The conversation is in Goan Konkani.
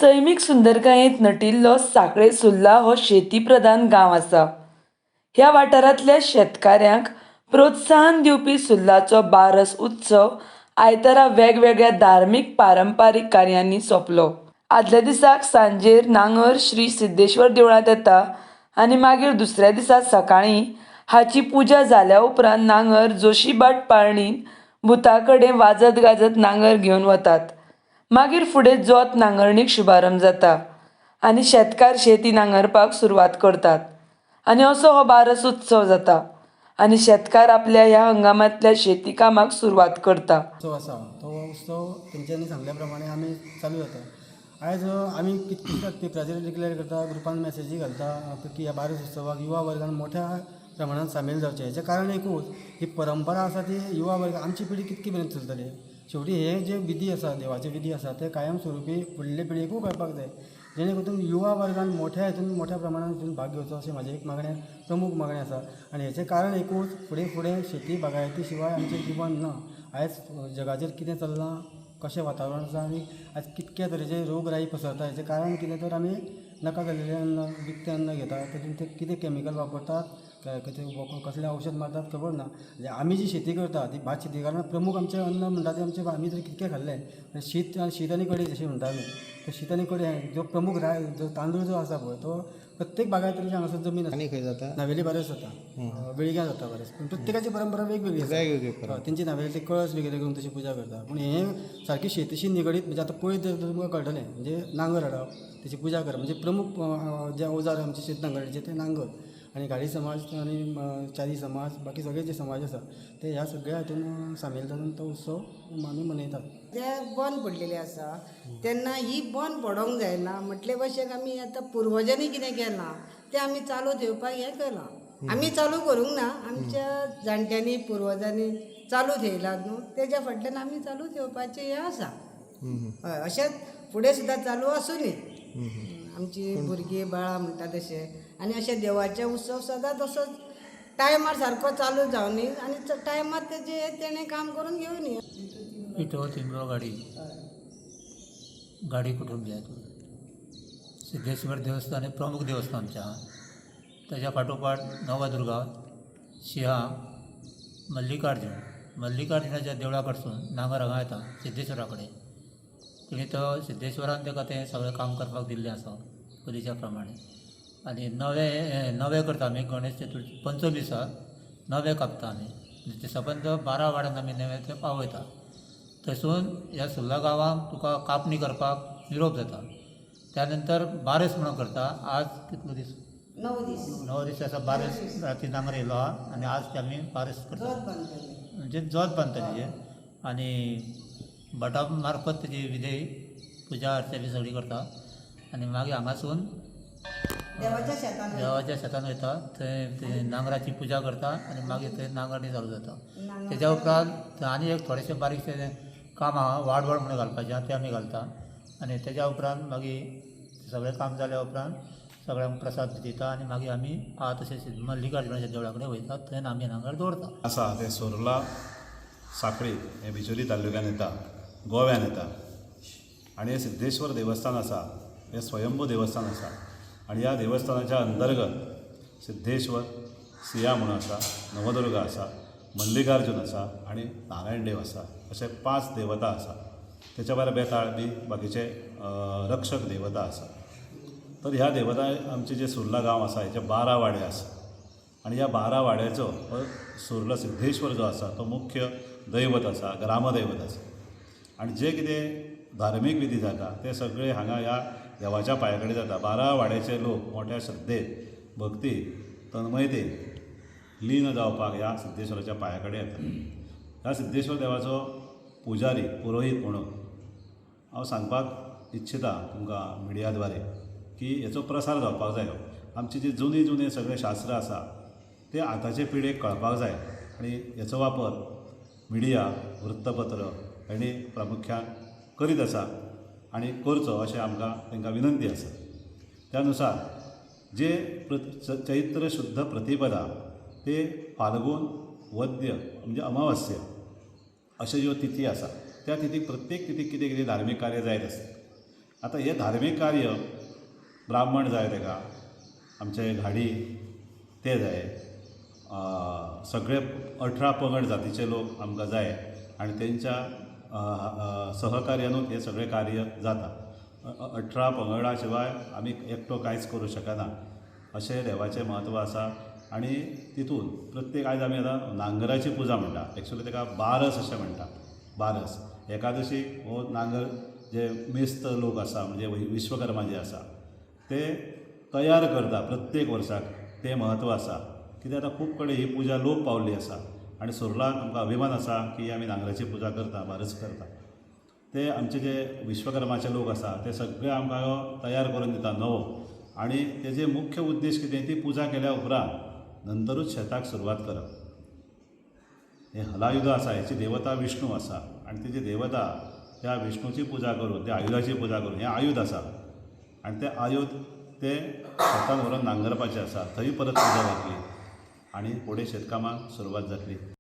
सैमीक सुंदरकायेंत नटिल्लो सांखळे सुर्ला हो शेती प्रधान गांव आसा. ह्या वाठारांतल्या शेतकाऱ्यांक प्रोत्साहन दिवपी सुर्लाचो बारस उत्सव आयतारा वेगवेगळ्या धार्मीक पारंपारीक कार्यांनी सोंपलो. आदल्या दिसाक सांजेर नांगर श्री सिद्धेश्वर देवळांत येता आनी मागीर दुसऱ्या दिसा सकाळीं हाची पुजा जाल्या उपरांत नांगर जोशीभाट पाळणीन भुता कडेन वाजत गाजत नांगर घेवन वतात. मागीर फुडें जोत नांगरणीक शुभारंभ जाता आनी शेतकार शेती नांगरपाक सुरवात करतात आनी असो हो बारस उत्सव जाता आनी शेतकार आपल्या ह्या हंगामांतल्या शेती कामाक सुरवात करता. उत्सव आसा तो उत्सव तेंच्यांनी सांगल्या प्रमाणे आमी चालू जाता. आयज आमी कितकेशेच पेपराचेर डिक्लेर करता, ग्रुपान मॅसेजी घालता की ह्या बारस उत्सवाक युवा वर्गान मोठ्या प्रमाणान सामील जावचें. हेचें कारण एकूच, ही परंपरा आसा ती युवा वर्ग आमची पिळगी कितकी मेरेन चलतली. शेवटी हे जे विधी आसा, देवाचे विधी आसा, ते कायम स्वरुपी फुडले पिळगेकूय कळपाक जाय, जेणे करून युवा वर्गान मोठ्या हितून मोठ्या प्रमाणान हितून भाग घेवचो अशें म्हाजें एक मागणें, प्रमूख मागणें आसा. आनी हेचें कारण एकूच, फुडें फुडें शेती बागायती शिवाय आमचें जिवन ना. आयज जगाचेर कितें चल्लां, कशें वातावरण आसा आनी आयज कितके तरेचे रोग राई पसरता, हेचें कारण कितें तर आमी नाका जाल्लें अन्न, विकतें अन्न घेता, तातूंत ते कितें कॅमिकल वापरतात, कसलें औशध मारतात खबर ना. म्हणजे आमी जी शेती करता ती भात शेती, कारण प्रमूख आमचें अन्न म्हणटा तें आमचें, आमी जर कितकें खाल्लें शीत, शीत आनी कडी जशें म्हणटा आमी, तो शीत आनी कडी जो प्रमूख राय जो तांदूळ जो आसा पळय तो प्रत्येक बागायतरीच्या हांगासर जमीन आसा. आनी खंय जाता? नावेली बारस जाता, वेळग्यां जाता बारस, पूण प्रत्येकाची परंपरा वेगवेगळी आसा. वेगवेगळी. तेंची नावेली ते कळस वगैरे घेवन तशी पुजा करता, पूण हें सारकी शेतीशी निगडीत. म्हणजे आतां पळयत जाल्यार तुमकां कळटलें, म्हणजे नांगर हाडप, तेची पुजा करप, म्हणजे प्रमूख जे अवजार आमचे शेत नांगरणीचे ते नांगर. आनी घाडी समाज आनी च्यारी समाज, बाकी सगळे जे समाज आसा ते ह्या सगळ्या हितून सामील जावन तो उत्सव आमी मनयतात. ते बंद पडलेले आसा तेन्ना ही बंद पडोंक जायना म्हटले भशेन आमी आतां पुर्वजांनी कितें केलां तें आमी चालू ठेवपाक हें केलां. आमी चालू करूंक ना, आमच्या जाणट्यांनी पुर्वजांनी चालू ठेयलां न्हू, तेज्या फाटल्यान आमी चालू ठेवपाचें हें आसा. हय, अशेंच फुडें सुद्दां चालू आसूं न्ही आमची भुरगीं बाळां म्हणटा तशें. आनी अशें देवाचे उत्सव सदांच असोच टायमार सारको चालू जावं न्ही आनी टायमार तेजें तेणें काम करून घेवं न्ही. विठो तिंबरो गाडी, गाडी कुटुंबी. सिद्धेश्वर देवस्थान हे प्रमुख देवस्थान आमचें आहा. ताच्या फाटोफाट नवदुर्गा, शिहा, मल्लिकार्जून. मल्लिकार्जुनाच्या देवळा कडसून नांगर हांगा येता सिद्धेश्वरा कडेन. तेणी तो सिद्धेश्वरान ताका तें सगळें काम करपाक दिल्लें आसा पयलींच्या प्रमाणे. आनी नवे नवे करता आमी गणेश चतुर्थी पंचम दिसा नवे कापता आमी. ते सबंद 12 वाड्यान आमी नवे ते पावयता. थंयसून ह्या सुर्ला गांवांक तुका कापणी करपाक निरोप जाता. त्या नंतर बारस म्हणून करता. आज कितलो दीस? 9 दीस. 9 दीस आसा बारस. राती नांगर येयलो आहा आनी आज ते आमी बारस करता, म्हणजे जोत बांदता तेजेर आनी भटा मार्फत तेजी विधी पुजा अर्चा बी सगळी करता. आनी मागीर हांगासून देवाच्या शेतान वयता, थंय नांगराची पुजा करता आनी मागीर थंय नांगरणी चालू जाता. तेज्या उपरांत आनी एक थोडेशें बारीकशें काम आहा, वाडवळ म्हणून घालपाचें आहा, तें आमी घालता. आनी तेज्या उपरांत मागीर सगळें काम जाल्या उपरांत सगळ्यांक प्रसाद दिता आनी मागीर आमी आहा तशें मल्लिकार्जुनाच्या देवळा कडेन वयता, थंय आमी नांगर दवरता. आसा तें सुर्ला सांखळी हें बिचोली तालुक्यान येता, गोव्यान येता. आनी हें सिद्धेश्वर देवस्थान आसा, हें स्वयंभू देवस्थान आसा. आनी ह्या देवस्थानाच्या अंतर्गत सिद्धेश्वर, सिया म्हणून आसा, नवदुर्गा आसा, मल्लिकार्जून आसा आनी नारायण देव आसा. अशे 5 देवता आसा. तेच्या भायर बेताळ बी बाकीचे रक्षक देवता आसा. तर ह्या देवता आमचे जे सुर्ला गांव आसा हेचे 12 वाडे आसा. आनी ह्या 12 वाड्याचो हो सुर्ला सिद्धेश्वर जो आसा तो मुख्य दैवत आसा, ग्रामदैवत आसा. आनी जे कितें धार्मीक विधी जाता ते सगळे हांगा ह्या देवाच्या पांया कडेन जाता. 12 वाड्याचे लोक मोठ्या श्रद्धेन, भक्तीन, तन्मयतेन लीन जावपाक ह्या सिद्धेश्वराच्या पांया कडेन येता. ह्या सिद्धेश्वर देवाचो पुजारी पुरोहीत म्हणून हांव सांगपाक इच्छिता तुमकां मिडिया द्वारे की हेचो प्रसार जावपाक जायो. आमची जी जुनी जुनी सगळें शास्त्र आसा ते आतांचे पिळगेक कळपाक जाय आनी हेचो वापर मिडिया, वृत्तपत्र हांणी प्रामुख्यान करीत आसा आनी करचो अशें आमकां तांकां विनंती आसा. त्या नुसार जे चैत्र शुद्ध प्रतिपदा ते फाल्गून वद्य म्हणजे अमावस्या अश्यो ज्यो तिथी आसा त्या तिथीक प्रत्येक तिथीक कितें कितें धार्मीक कार्य जायत आसता. आतां हें धार्मीक कार्य ब्राह्मण जाय तेका, आमचे घाडी ते जाय, सगळे 18 पंगड जातीचे लोक आमकां जाय आनी तेंच्या सहकार्यानूच हें सगळें कार्य जाता. 18 पंगडा शिवाय आमी एकटो कांयच करूंक शकना अशें देवाचें म्हत्व आसा. आनी तितून प्रत्येक आयज आमी आतां नांगराची पुजा म्हणटा, एक्चुली ताका बारस अशें म्हणटा. बारस एकादशी हो नांगर जे मेस्त लोक आसा म्हणजे विश्वकर्मा जे आसा ते तयार करता प्रत्येक वर्साक, तें म्हत्व आसा. कित्याक आतां खूब कडेन ही पुजा लोप पावल्ली आसा आनी सुर्लाक आमकां अभिमान आसा की आमी नांगराची पुजा करता, बारस करता. ते आमचे जे विश्वकर्माचे लोक आसा ते सगळे आमकां तयार करून दिता नवो. आनी तेजे मुख्य उद्देश कितें, ती पुजा केल्या उपरांत नंतरूच शेताक सुरवात करप. हें हलायुध आसा, हेची देवता विष्णू आसा आनी तेजी देवता त्या विष्णूची पुजा करून, त्या आयुधाची पुजा करून, हें आयुध आसा आनी तें आयुध तें शेतान व्हरून नांगरपाचें आसा, थंय परत पुजा जातली आनी फुडें शेतकामाक सुरवात जातली.